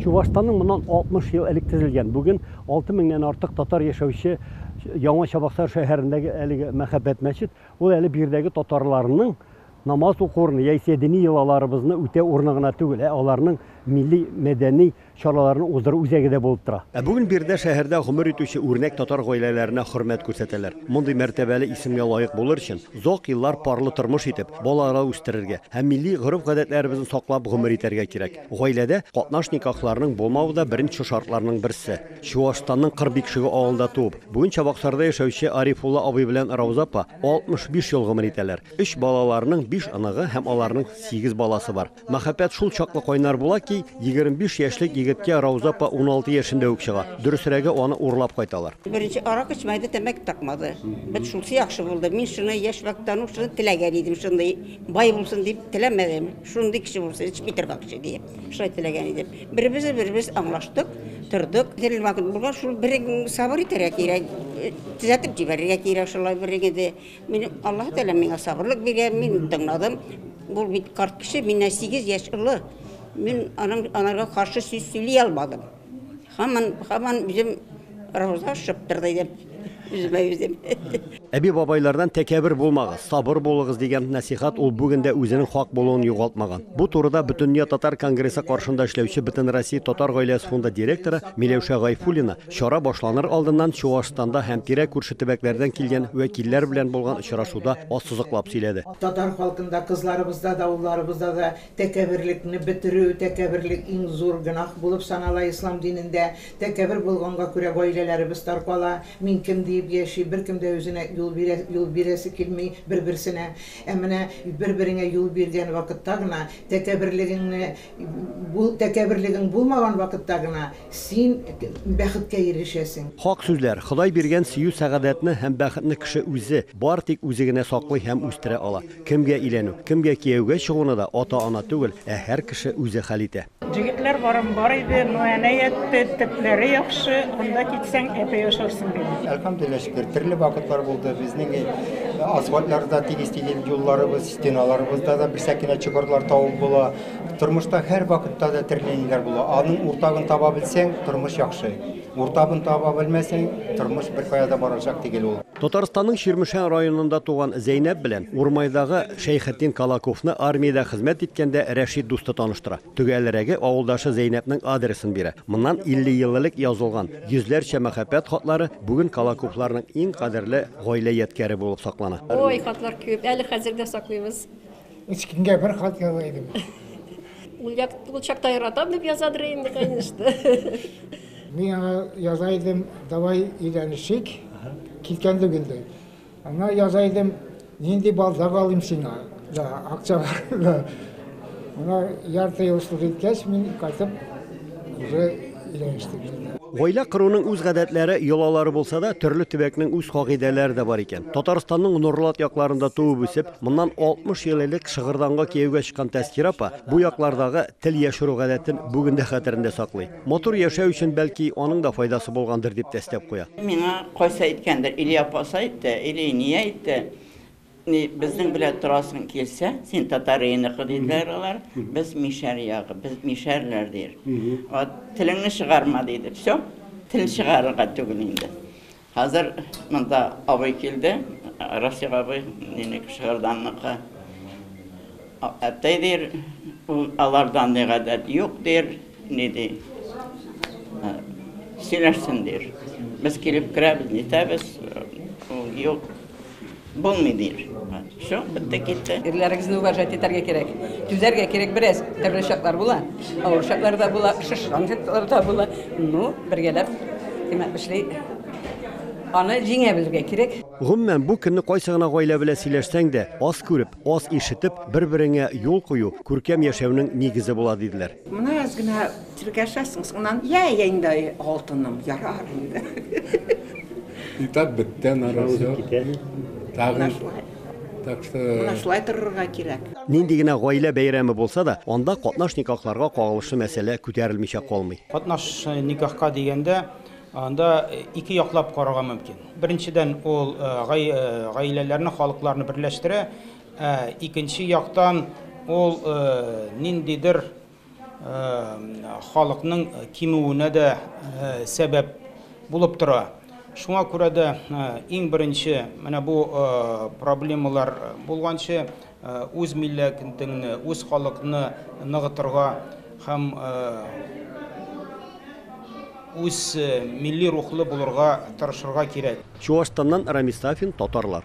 Чувашстанның моннан 60 ел элек төзелгән, бүген 6 меңнән артык татар яшәүче Яңа Чабаксар шәһәрендәге әлеге мәһабәт мәчет, ул әле биредәге татарларның намаз уку урыны яисә дини йолаларыбызны үтәү урыны гына түгел, ә аларның милли мәдәни чараларны уздыру үзәге дә булып тора. Ә бүген биредә шәһәрдә гомер итүче үрнәк татар гаиләләренә хөрмәт күрсәтәләр. Мондый мәртәбәле исемгә лаек булыр өчен, озак еллар парлы тормыш итеп, балалар үстерергә һәм милли гореф-гадәтләребезне саклап гомер итәргә кирәк. Гаиләдә катнаш никахларның булмавы да беренче шартларның берсе. Чуашстанның Кыр Бикшеге авылында туып, бүген Чабаксарда яшәүче Арифулла абый белән Рауза апа 65 ел гомер итәләр. Өч балаларының биш оныгы һәм аларның сигез баласы бар. Мәхәббәт шул чаклы кайнар була ки, 25 яшьлек егеткә Рауза апа 16 яшендә үк чыга. Дөресрәге, аны урлап кайталар. Беренче аракы эчмәде, тәмәке тартмады. Бит шунысы яхшы булды. Мин шуны яшь вакыттан ук шуны теләгән идем, шундый бай булсын дип теләмәдем. Шундый кеше булсын, эчми торган кеше диеп. Шулай теләгән идем. Беребезне беребез аңлаштык, тордык. Тел вакыт булгач, шул берең сабыр итәргә кирәк, төзәтеп җибәрергә кирәк шулай береңне дә. Мин Аллаһы Тәгалә миңа сабырлык биргән, мин тыңладым. Ул бит карт кеше, миннән 8 яшь олы. Мин аның анарга каршы сүз сөйли алмадым. Һаман, һаман үзем Рауза шып торды идем. Үземә үзем. Әби-бабайлардан тәкәбер булмагыз, сабыр булыгыз дигән нәсыйхәт ул бүген дә үзенең хак булуын югалтмаган. Бу турыда Бөтендөнья татар конгрессы каршында эшләүче Бөтенроссия татар гаиләсе фонды директоры Миләүшә Гайфуллина Чара башланыр алдыннан Чуашстанда һәм тирә-күрше төбәкләрдән килгән вәкилләр белән булган очрашуда ассызыклап сөйләде. Татар халкында, кызларыбызда да, улларыбызда да тәкәберлекне бетерү, тәкәберлек иң зур гөнаһ булып санала ислам динендә. Тәкәбер булганга күрә гаиләләребез таркала, мин кем диеп яши, беркем дә үзенә юл бирә, юл бирәсе килми бер-берсенә. Ә менә бер-береңә юл биргән вакытта гына, тәкәберлегеңне, тәкәберлегең булмаган вакытта гына Син бәхеткә ирешәсең. Хак сүзләр, Ходай биргән сөю-сәгадәтне һәм бәхетне кеше үзе, бар тик үзе генә саклый һәм үстерә ала. Кемгә өйләнү, кемгә кияүгә чыгуны да ата-ана түгел, ә һәр кеше үзе хәл итә. Җегетләр барым бар иде, но әнә ятты, төпләре яхшы, анда китсәң әпәй ашарсың, диде. Әлхәмдүлилләһ, шөкер, төрле вакытлар булды. Безнең асфальтлар да тигез түгел, юлларыбыз, стеналарыбызда да берсә кенә чокырлар табып була. Тормышта һәрвакытта да төрле ниләр була. Аның уртагын таба белсәң, тормыш яхшы. Уртагын таба белмәсәң, тормыш беркая да барачак түгел ул. Татарстанның Чирмешән районында туган Зәйнәб белән Урмайдагы Шәйхетдин Калаковны армиядә хезмәт иткәндә Рәшит дусты таныштыра. Төгәлрәге, авылдашы Зәйнәбнең адресын бирә. Моннан 50 ел элек язылган йөзләрчә мәхәббәт хатлары бүген Калаковларның иң кадерле гаилә ядкәре булып саклана. Ой, хатлар күп, әле хәзер дә саклыйбыз. Өч көнгә бер хат яза идем. Ул як, ул чакта яратам дип язадыр инде, конечно. Мин аңа яза идем, давай өйләнешик, киткән түгелде. Аңа яза идем, нинди балдак алыйм сиңа, да, акча бар, да. Аңа ярты ел служить иткәч, мин кайтып, уже өйләнештек инде. Гаилә коруның үз гадәтләре, йолалары булса да, төрле төбәкнең үз кагыйдәләре дә бар икән. Татарстанның Нурлат якларында туып-үсеп, моннан 60 ел элек Шыгырданга кияүгә чыккан Тәскирә апа бу яклардагы тел яшерү гадәтен бүген дә хәтерендә саклый. Матур яшәү өчен, бәлки, аның да файдасы булгандыр, дип тә өстәп куя. Миңа кайсы әйткәндер, или апасы әйтте, или ни әйтте. Ни, безнең белән торасың килсә, син татарыйныкы, диделәр алар. Без мишәр ягы, без мишәрләр, дир. Вот, телеңне чыгарма, диде. Все, тел чыгарырга түгел инде. Хәзер монда абый килде, Расих абый, минеке Шыгырданныкы. Әтәй, дир, ул аларда андый гадәт юк, дир, ни ди. Сөйләшсен, дир. Без килеп керәбез, нитәбез, ул юк. Булмый дир. Все, бетте китте. Ирләрегезне уважать итәргә кирәк. Түзәргә кирәк бераз. Төрле чаклар була. Авыр чаклар да була, шашкан чаклар да була. Ну, бергәләп, кем эшли. Аны җиңә белергә кирәк. Гомумән, бу көнне кайсы гына гаилә белән сөйләшсәң дә, аз күреп, аз ишетеп, бер-береңә юл кую, күркәм яшәүнең нигезе була, диделәр. Менә әз генә тиргәшәсең, соңыннан, йә, йә инде, алтыным, ярар инде. И так бетте аннары все. Тагын. Так что... Менә шулай торырга кирәк. Нинди генә гаилә бәйрәме булса да, анда катнаш никахларга кагылышлы мәсьәлә күтәрелмичә калмый. Катнаш никахка дигәндә, анда ике яклап карарга мөмкин. Беренчедән, ул гаиләләрне, халыкларны берләштерә, ә икенче яктан, ул ниндидер халыкның кимүенә дә сәбәп булып тора. Шуңа күрә дә иң беренче менә бу проблемалар булганчы үз милләтеңне, үз халыкны ныгытырга һәм үз милли рухлы булырга тырышырга кирәк. Чуашстаннан Рамис Сафин, Татарлар.